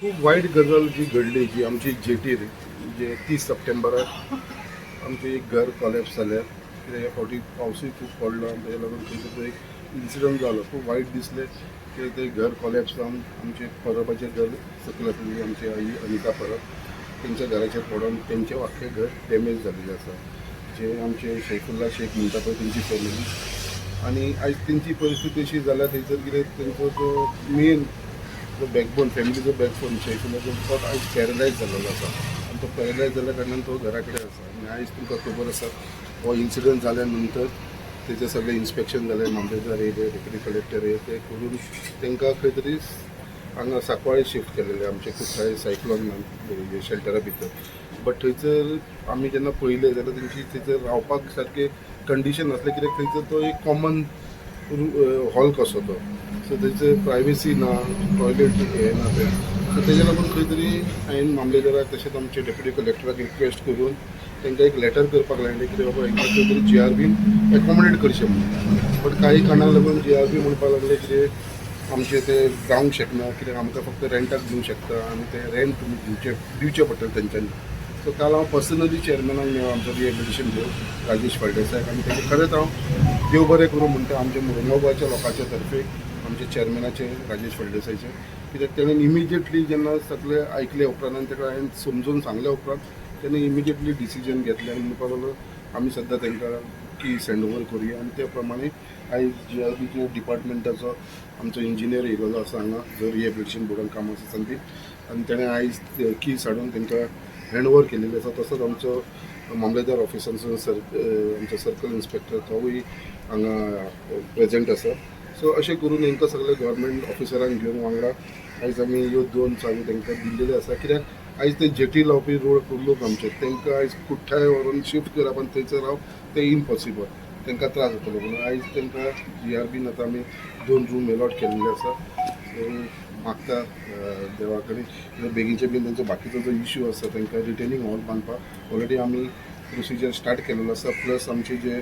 खूब वायट गजाल जी घडली, जी आमची जेटीर जे 30 सप्टेंबराक आमचें एक घर कॉलेप्स जालें. कित्याक ह्या फावटी पावसूय खूब पडलो आनी तेका लागून थंयसर तो एक इन्सिडंट जालो. खूब वायट दिसलें कित्याक तें घर कॉलेप्स जावन आमचें परबाचें घर सकयल आसलेली आमची आई अनिता परब तेंच्या घराचेर पडोन तेंचें आख्खें घर डॅमेज जाल्लें आसा. जे आमचे शैफुल्ला शेख म्हणटा पळय तेंची फॅमिली, आनी आयज तेंची परिस्थिती अशी जाल्या थंयसर कितें तेंचो जो मेन जो बॅकबोन, फॅमिलीचो बॅकबोन शैफुल्लाचो, तो आयज पॅरलायज जाल्लो आसा आनी तो पॅरलायज जाल्ल्या कारणान तो घरा कडेन आसा. आनी आयज तुमकां खबर आसा, हो इन्सिडंट जाल्या नंतर तेजें सगळें इन्स्पेक्शन जालें, मामलेदार येयले, डेप्युटी कलेक्टर येयले, ते करून तांकां खंय तरी हांगा सांकवाळे शिफ्ट केलेले आमचे कुठ्ठाळे सायक्लॉन शेल्टरा भितर. बट थंयसर आमी जेन्ना पळयलें जाल्यार तेंची थंयसर रावपाक सारकें कंडिशन नासलें, कित्याक थंयसर तो एक कॉमन हॉल कसो तो, सो थंयसर प्रायवेसी ना, टॉयलेट हें ना तें. सो तेज्या लागून खंय तरी हांवें मामलेदाराक तशेंच आमचे डेप्युटी कलेक्टराक रिक्वेस्ट करून तांकां एक लेटर करपाक लायलें कितें बाबा हांकां खंय तरी जीआरबीन एकोमोडेट करचें म्हणून. बट काही कारणाक लागून जीआरबी म्हणपाक लागले कितें आमचें तें जावंक शकना, कित्याक आमकां फक्त रेंटाक दिवंक शकता आनी तें रेंट तुमी दिवचें दिवचें पडटलें तेंच्यांनी. सो काल हांव पर्सनली चेअरमॅनाक मेळ्ळो आमचो रिहेबिलिटेशन बोर्ड राजेश फळदेसाय, आनी तेजें खरेंच हांव देव बरें करूं म्हणटा आमच्या मुरगांवच्या लोकांच्या तर्फे आमच्या चेअरमॅनाचे राजेश फळदेसायचे, कित्याक तेणें इमिजिएटली जेन्ना सगळें आयकले उपरांत आनी ताका हांवें समजून सांगल्या उपरांत तेणें इमिजिएटली डिसिजन घेतलें आनी म्हणपाक लागलो आमी सद्दां तांकां की हँड ओवर करुया. आनी ते प्रमाणे आयज जीआरबीच्या डिपार्टमेंटाचो आमचो इंजिनियर येयलेलो आसा हांगा, जो रिहेबिलिटेशन बोर्डान काम आसा संदीप, आनी तेणें आयज कीज हाडून तांकां हँड ओवर केलेले आसा. तसोच आमचो मामलेदार ऑफिसांचो सर आमचो सर्कल इन्स्पेक्टर तोवूय हांगा प्रेजेंट आसा. सो अशें करून तांकां सगळे गव्हर्मेंट ऑफिसरांक घेवन वांगडा आयज आमी ह्यो दोन चावी तांकां दिल्लेल्यो आसा, कित्याक आयज ते जेटी लावपी रोड लोक आमचे, तांकां आयज कुठ्ठाळे व्हरून शिफ्ट करप आनी थंयसर रावप तें इम्पॉसिबल, तांकां त्रास जातलो. म्हणून आयज तांकां जीआरबीन आतां आमी दोन रूम एलॉट केल्ले आसा. सो मागता देवा कडेन कित्याक बेगीनचे बेगीन तेंचो बाकीचो जो इश्यू आसा, तांकां रिटेनिंग हॉल बांदपाक ऑलरेडी आमी प्रोसिजर स्टार्ट केलेलो आसा. प्लस आमचे जे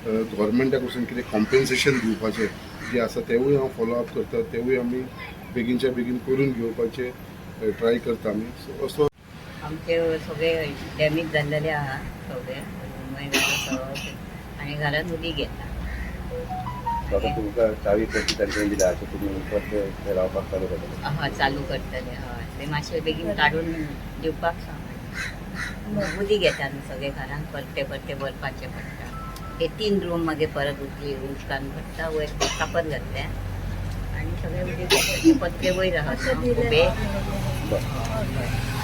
गव्हर्मेंटा कडसून कितें कॉम्पेन्सेशन दिवपाचें जें आसा तेवूय हांव फॉलो अप करता, तेवूय आमी बेगीनच्या बेगीन करून घेवपाचें ट्राय करता आमी. सो असो आमचे सगळे डॅमेज जाल्लेले आहा सगळे रूमय सगळें आनी घरान उदीक येता. आता तुमकां चावी परती तांच्यानी दिल्या, अशें तुमी परते थंय रावपाक चालू करतले? हय, चालू करतले. हय, ते मातशे बेगीन काडून दिवपाक सांग. उदीक येता न्हू सगळे घरान, परते परते भरपाचे पडटा. हे तीन रूम मागीर परत उदकान भरता, वयर कापत घातले आनी सगळे उदीक येता. ते पत्रे वयर आहात न्हू उबे. बरं. हय.